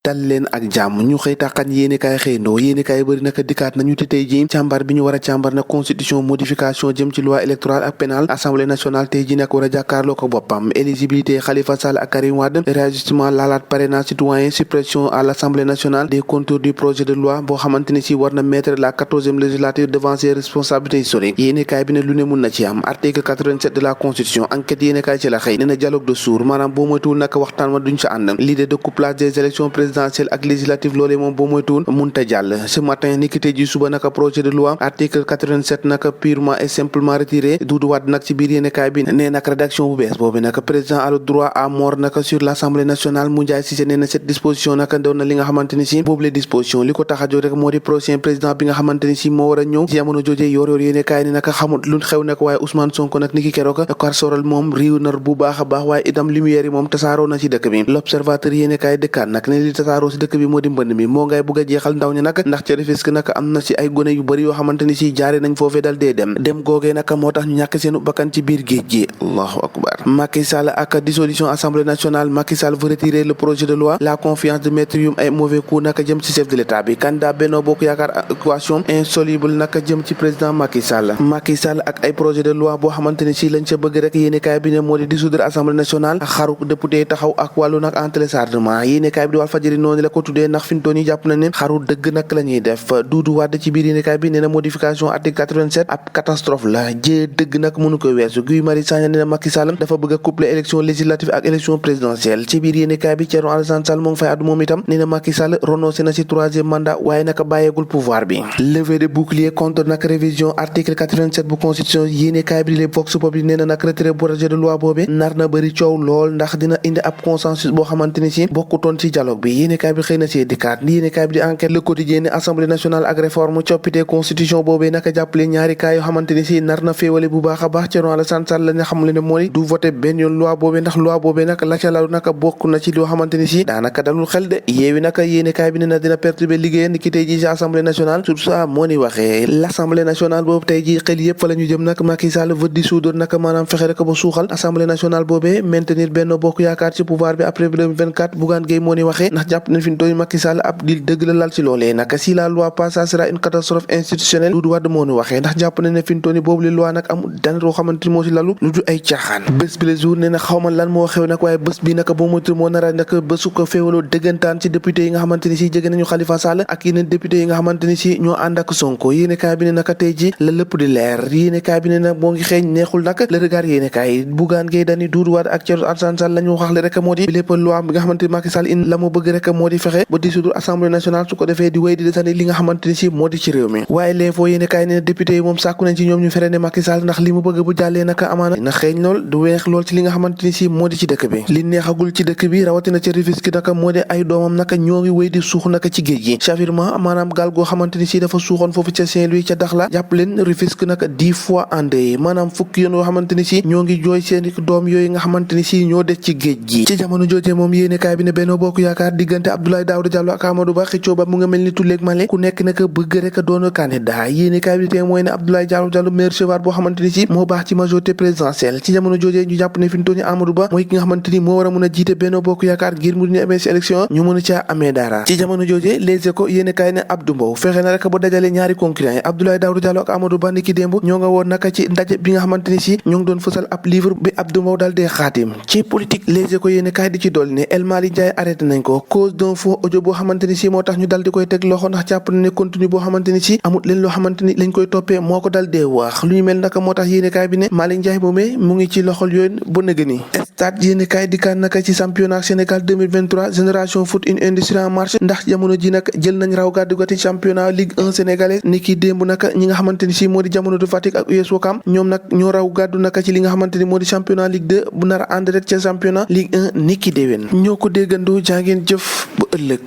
dal leen ak jàmm ñu xëy taxañ yéenekaay xëyndoo yéenekaay bëri naka dikkaat nañu te tey ji càmbar bi ñu war a càmbar na constitution modification jëm ci loi électorale ak pénal assemblée nationale tey ji nag war a jàkkaarloo ko boppam éligibilité Khalifa Sall ak Karim Wade réajustement laalaat parrainage citoyen suppression à l'assemblée nationale des contours du projet de loi boo xamante ni si war na mettre la 14e législature devant ses responsabilités historiques yéenekaay bi ne lu ne mun na ci am article 87 de la constitution enquête yéenekaay ci la xëy ne na dialogue de sourds maanaam boo moytuwul naka waxtaan ma duñ sa ànd l'idée de couplage des élections présidentielle ak législative loolee moom boo moytuwul munta jàll ce matin ni ki tey ji suba naka projet de loi article 87 naka purement et simplement retiré Doudou Wade nag ci biir yéenekaay bi nee nag rédaction bu bees boobu naka président a le droit à mort naka sur l'assemblée nationale Moundiaye Cissé nee na cette disposition naka doon na li nga xamante ni si boobu les disposition li ko tax a jóg rek moo di prochain président bi nga xamante ni si moo war a ñëw ci jamono jooje yor yéenekaay ni naka xamut lu xew nag waaye Ousmane Sonko nag ni ki keroog kar soral moom riiw nar bu baax a baax waaye itam lumière yi moom tasaaroo na ci dëkk bi l'observateur yéenekaay dëkkaan nag ne li tasaaroo ci dëkk bi moo di mbënd mi moo ngay bugg a jeexal ndaw ñi nag ndax ca Rufisque nag am na ci ay gone yu bëri yoo xamante ni si jaare nañ foofee dal dee dem googee nag moo tax ñu ñàkk seen bakkan ci biir géej gi allahu akbar Macky Sall ak dissolution assemblée nationale Macky Sall veut retirer le projet de loi la confiance de Maître Youm ay mauvais coup nag jëm ci chef de l'état bi candidat Benno Bokk Yaakaar équation insoluble nag jëm ci président Macky Sall ak ay projet de loi boo xamante ni si lañ ca bëgg rek yéenekaay bi ne moo di dissoudre assemblée nationale xaru député taxaw ak wàllu nag en téléchargement yéenekaay bi di Walf Fadjri noonu la ko tuddee ndax fi mu toll nii jàpp na ne xaru dëgg nag la ñuy def Doudou Wade ci biir yéenekaay bi nee na modification article 87 ab catastrophe la jee dëgg nag mënu ko weesu Guy Marius Sagna nee na Macky Sall dafa bëgg a coupler élection législative ak élection présidentielle ci biir yéenekaay bi Thierno Alassane Sall moo ngi fay addu moom itam nee na Macky Sall renoncé na ci 3e mandat waaye naka bàyyeegul pouvoir bi levée de bouclier contre nag révision article 87 bu constitution yéenekaay bi di Vox Populi nee na nag retrait projet de loi boobee nar na bëri coow lool ndax dina indi ab consensus boo xamante ni si bokkutoon ci dialogue bi yéenekaay bi xëy na ci dikkaat yéenekaay bi di enquête le quotidien ne assemblée nationale ak réforme coppite constitution boobee naka jàppale ñaari cas yoo xamante ni si nar na féewale bu baax a baax Thierno Alassane Sall la nga xam le ne mooy du voté benn yoon loi boobee ndax loi boobee nag la ca lalu naka bokk na ci loo xamante ni si daanaka dalul xel de yeewi naka yéenekaay bi ne na dina perturber liggéeyam ni ki tey ji ci assemblée nationale sur ça moo ni waxee l'assemblée nationale boobu tey ji xel yëpp fa la ñu jëm nag Macky Sall veut dissoudre naka maanaam fexe rek ba suuxal assemblée nationale boobee maintenir Benno Bokk Yaakaar ci pouvoir bi après 2024 Bougane Gueye moo ni waxee ndax jàpp nañ fi ñu doon Macky Sall ab dil dëgg la lal ci loolee naka si la loi passe ça sera une catastrophe institutionnelle Doudou Wade moo ni waxee ndax jàpp nañ ne fi ñu doon boobu li loi nag amul dara loo xamante ni moo si lalu lu dul ay caaxaan bés bi le jour nee na xawma lan moo xew nag waaye bés bi naka boo moytu moo nar a nag bésu ko féewaloo dëggantaan ci député yi nga xamante ni si jege nañu Khalifa Sall ak yeneen député yi nga xamante ni si ñoo ànd ak Sonko yéenekaay bi ne naka tey ji la lépp di leer yéenekaay bi ne nag moo ngi xeeñ neexul nag le regard yéenekaay Bougane Gueye Dany Doudou Wade ak Thierno Alassane Sall la ñu waxle rek moo di lépp loi bi nga xamante ni Macky Sall in la mu bëgg rek moo di fexe ba dissoudre assemblée nationale su ko defee di wéy di desandi li nga xamante ni si moo di ci réew mi waaye l'info yéenekaay ne député yi moom sàkku nañ ci ñoom ñu fere ne Macky Sall ndax li mu bëgg bu jàllee naka amaana na xeeñ lool du weex lool ci li nga xamante ni si moo di ci dëkk bi li neexagul ci dëkk bi rawatina ci Rufisque naka moo di ay doomam naka ñoo ngi wéy di suux naka ci géej gi chavirement maanaam gaal goo xamante ni si dafa suuxoon foofu ca Saint-Louis ca Dakhla jàpp leen Rufisque naka 10 fois endeuillé maanaam fukki yoon yoo xamante ni si ñoo ngi jooy seen doom yooyu nga xamante ni si ñoo des ci géej gi ci jamono jooje moom yéenekaay bi ne Benno Bokk Yaakaar diggante Abdoulaye Daouda Diallo ak Amadou Ba xëccoo ba mu nga mel ni tulleeg male ku nekk naka bëgg rek doon candidat yéenekaay bi tey mooy ne Abdoulaye Diallo meilleur cheval boo xamante ni si moo baax ci majorité présidentielle ci jamono jooje ñu jàpp ne fi ñu toll nii Amadou Ba mooy ki nga xamante ni moo war a mën a jiite Benno Bokk Yaakaar ngir mu ñu amee si élection ñu mën a caa amee dara ci jamono jooje Les Échos yéenekaay ne Abdou Mbow fexe na rek ba dajale ñaari concurrents yi Abdoulaye Daouda Diallo ak Amadou Ba niki démb ñoo nga woon naka ci ndaje bi nga xamante ni si ñoo ngi doon fësal ab livre bi Abdou Mbow daal dee xaatim ci politique Les Échos yéenekaay di ci dolli ne El Malick Ndiaye arrêté nañ ko cause d'un faux audio boo xamante ni si moo tax ñu dal di koy teg loxo ndax jàpp na ne contenu boo xamante ni si amut leen loo xamante ni lañ koy toppee moo ko dal dee wax lu ñu mel naka moo tax yéenekaay bi ne Malick Ndiaye moomee mu ngi ci loxol yooyu ba nëgë ni stade yéenekaay dikkaat naka ci championnat Sénégal 2023 génération foot une industrie en marche ndax jamono ji nag jël nañ raw gàddu gati championnat Ligue 1 sénégalaise ni ki démb naka ñi nga xamante ni si moo di jamono du Fatick ak US Ouakam ñoom nag ñoo raw gàddu naka ci li nga xamante ni moo di championnat Ligue 2 bu nar a ànd rek ca championnat Ligue 1 ni ki déwén ñoo ko déggandoo jaa ngeen jëf bu ëllëg